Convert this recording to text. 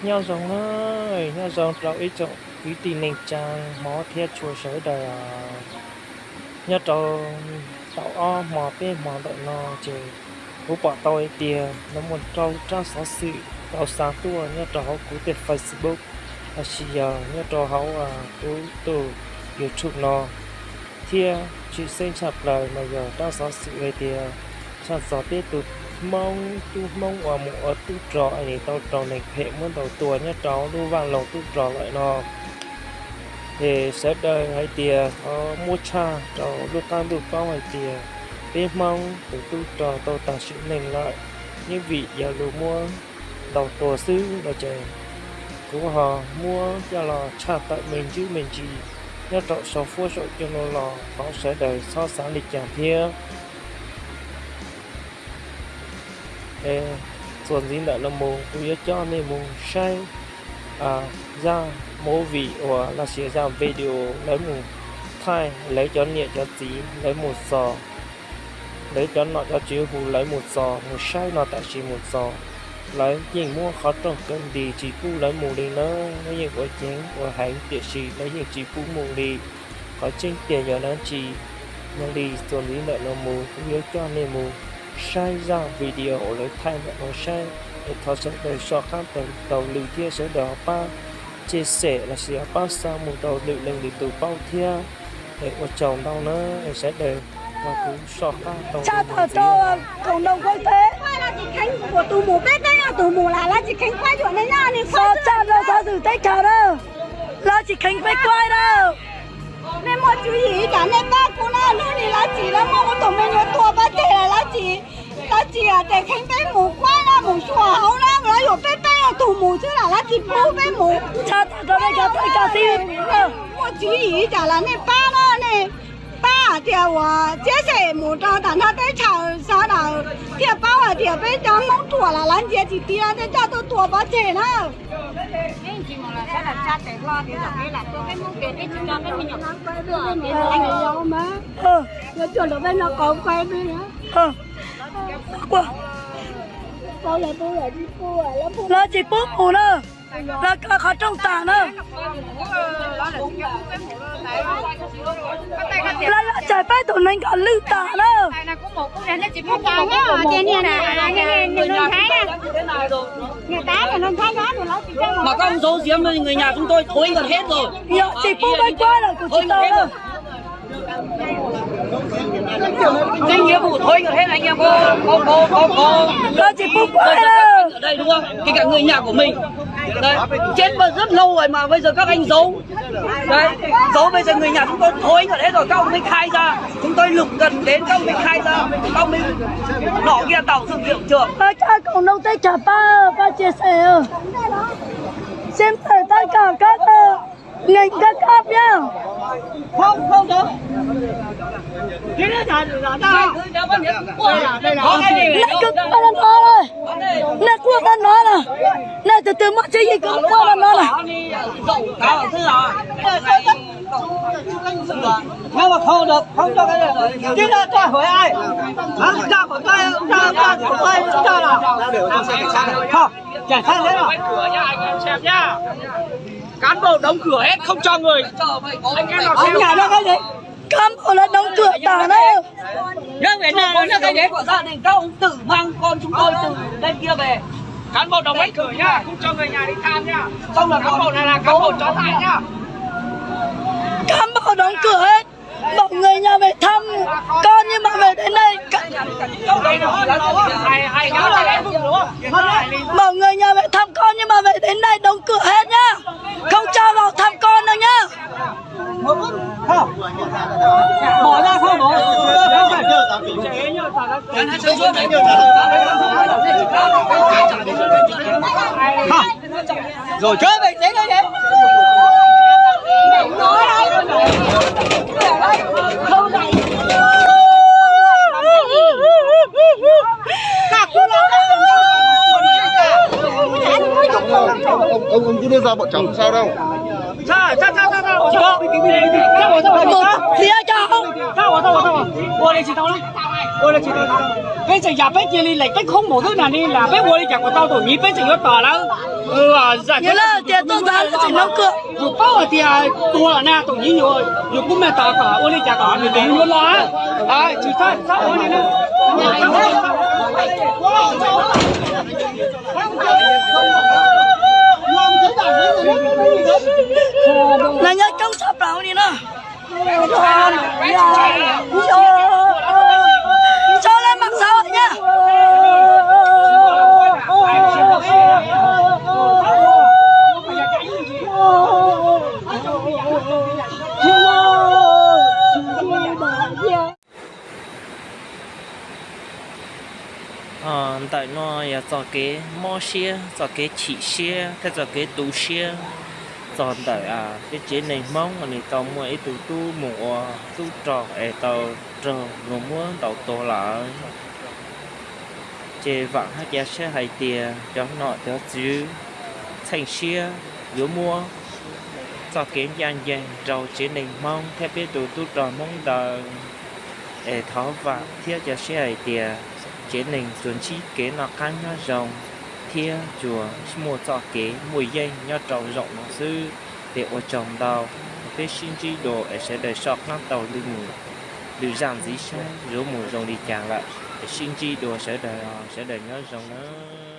Nyob zoo na, nyob zoo rau ib tsoom kwv tij neej tsa hmov thiab tshua sawv daws. Nyob rau tau ob hmo peb hmo ntawm no ces kuv pom tau hais tias no muaj rau rab xov xwm tau xa tuaj nyob rau hauv kuv tej Facebook, los sis yog nyob rau hauv kuv tus YouTube no, thiab tshwj xeeb tshaj plaws mas yog rab xov xwm hais tias tshaj txog peb tus Hmoob, tub Hmoob uas mus ua tub rog es nws tau raug neeg phem muab ntaus tua nyob rau lub vaj loog tub rog lawm no. Es sawv daws hais tias thov muab tshaj rau lub qab ntuj paub hais tias peb Hmoob tus tub rog tau tag sim neej lawm, nyob vim yog luag muab ntaus tua xwb no ces kuv ho muab coj los tshaj tawm me ntsis me ntsis nyob rau saum fuab saum cua no los thov sawv daws txhob xav li cas thiab. Txuas ntxiv ntawm no mus kuv yuav coj nej mus saib zaj movie uas los sis zaj video lawv mus thaij, lawv cov niam cov txiv lawv mus txog, lawv cov nom cov tswv hu lawv mus txog, mus saib no tam sim mus txog, lawv yeej muab qhov rooj kaw nti tsis pub lawv mus li na. Lawv yeej ua ceev ua heev tiam sis lawv yeej tsis pub mus li. Qhov tseeb tiag yog dab tsi? Yog li txuas ntxiv ntawm no mus kuv yuav coj nej mus saib zaj video uas lawv thaij ntawm no saib, es thov sawv daws soj qab taug lw thiab sawv daws ho pab share los sis ho pab xa mus rau lwm leej lwm tus paub thiab. Es ua tsaug ntau na, es sawv daws ho kuv soj qab taug lw ntxiv. Tshaj tawm rau koom noo kuab teb, tus mus peb peb yog tus mus las lawv tsis kheev kuab yuam nej nyob ni. Tshaj rau xov xwm teb chaws na, lawv tsis kheev peb kuab na. Nej muaj tswv yim ib yam nej pab kuv na, hnub ni lawv tsis, lawv muab kuv tus me nyuam tua pov tseg lawm, lawv tsis, lawv tsis tias kheev peb mus kuab na, mus xyuas hauv na, lawv yuam peb peb yog tus mus xwb las lawv tsis pub peb mus. Tshaj tawm rau nej cov thawj coj tib, muaj tswv yim ib yam las nej pab na, nej pab hais tias uas txiab xeem mus rau tag nrho teb chaws sawv daws thiaj paub hais tias peb cov Hmoob ruam las lawv ntxias tsis tiav thiaj coj tuaj tua pov tseg na. Lawv tsis pub mus na, lawv kaw qhov rooj tas na. Lawv los tsaws peb tus neeg kom lwj tas na. Mà các ông giấu giếm người nhà chúng tôi thối ngật hết rồi. Yog tsis pub peb kuab lawm kuv tsis tau na. Cái nghĩa vụ thối ngật hết anh em có, có, có, có, có. Lawv tsis pub kuab lawm. Ở đây đúng không? Kể cả người nhà của mình. Đấy. Chết mà rất lâu rồi mà bây giờ các anh giấu. Đấy. Giấu bây giờ người nhà chúng tôi thối ngật hết rồi, các ông mới khai ra. Chúng tôi lục gần đến các ông mới khai ra. Các ông mới nọ kia tạo dựng hiện trường. Pab coj koom noo teb chaws pab, pab chia sẻ. Siempre tan kom koj, ngees koj koj pab. Nej kuj quaj tag no lawm. Nej kuj tag no lawm. Nej tus twg muaj tswv yim kuj quaj tag no lawm. Nếu mà không được, không cho cái này rồi, cái đó cho hỏi ai? Hả? Cho của tôi, cho, cho của tôi, cho là. Không, chả sao thế nào. Cán bộ đóng cửa hết, không cho người. Anh em nào theo nhà nó cái gì? Cán bộ là đóng cửa tả đấy. Nếu về nhà nó cái gì? Của gia đình các ông tự mang con chúng tôi từ bên kia về. Cán bộ đóng hết cửa nhá, không cho người nhà đi thăm nhá. Xong là cán bộ này là cán bộ chó dại nhá. Cán bộ đóng cửa hết. Bảo người nhà về thăm con nhưng mà về đến đây, bảo người nhà về thăm con nhưng mà về đến đây đóng cửa hết nhá. Không cho vào thăm con đâu nhá. Không. Bỏ ra không, bỏ. Rồi, chới bình tĩnh anh em. Ông, ông cứ đưa ra bọn cháu không sao đâu. Sao, sao, sao, sao, sao? Sao, sao, sao, sao? Peb tseem yam peb cia li lem peb khoob mus xwb na, ni lam peb ua li cas kom tau tus miv, peb tseem yuav tom lawm. Yog tias tuaj ntawd lawv tseem hnov kawg. Yus paub hais tias tuag lawm na, tus miv yus, yus kuj mam tom kom ua li cas kom nws tus miv yuav los. Tsis txhob ua li na. Nas nyob coob tshaj plaws li no. Tso lawm mam xav na. Ntawm no yog txoj kev mob siab, txoj kev chim siab thiab txoj kev tu siab txog ntawm peb tsev neeg Hmoob uas nws tau muaj ib tug tub mus ua tub rog es tau raug luag muab ntaus tuag lawm. Ces vam thiab cia siab hais tias cov nom cov tswv txheej siab yuav muab txoj kev ncaj ncees rau tsev neeg Hmoob thiab peb tus tub rog Hmoob ntawd. Es thov vam thiab cia siab hais tias tsev neeg tsuas ntsib kev noj qab nyob zoo thiab tsuas muaj txoj kev muaj yeej nyob rau zaum no xwb. Es ua tsaug ntau, peb sib ntsib dua es sawv daws soj qab taug lwm zaj ntxiv saib yuav mus zoo li cas lawm. Es sib ntsib dua sawv daws, sawv daws nyob zoo nawb.